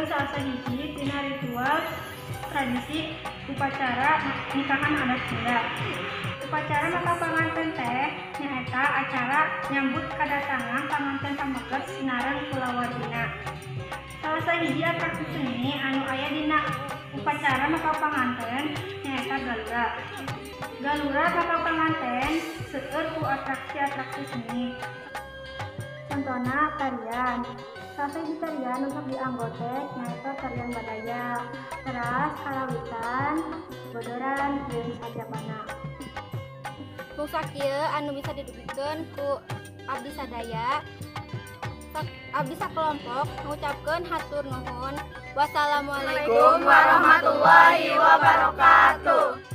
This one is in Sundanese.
Salah hiji tina ritual tradisi upacara nikahan adat Sunda. Upacara mapag panganten teh nyaeta acara nyambut kadatangan panganten pameget sinareng kulawargina. Salah sahiji atraksi seni anu aya dina upacara mapag panganten nyaeta galura. Galura mapag panganten seueur ku atraksi-atraksi seni. Contohna tarian. Salah sahiji tarian untuk dianggo teh nyaeta tarian badaya, teras karawitan, bodoran, jeung sajabana. Mung sakieu anu bisa didugikeun ku abdi sadaya. Abdi sakelompok ngucapkeun hatur nuhun. Wassalamualaikum warahmatullahi wabarakatuh.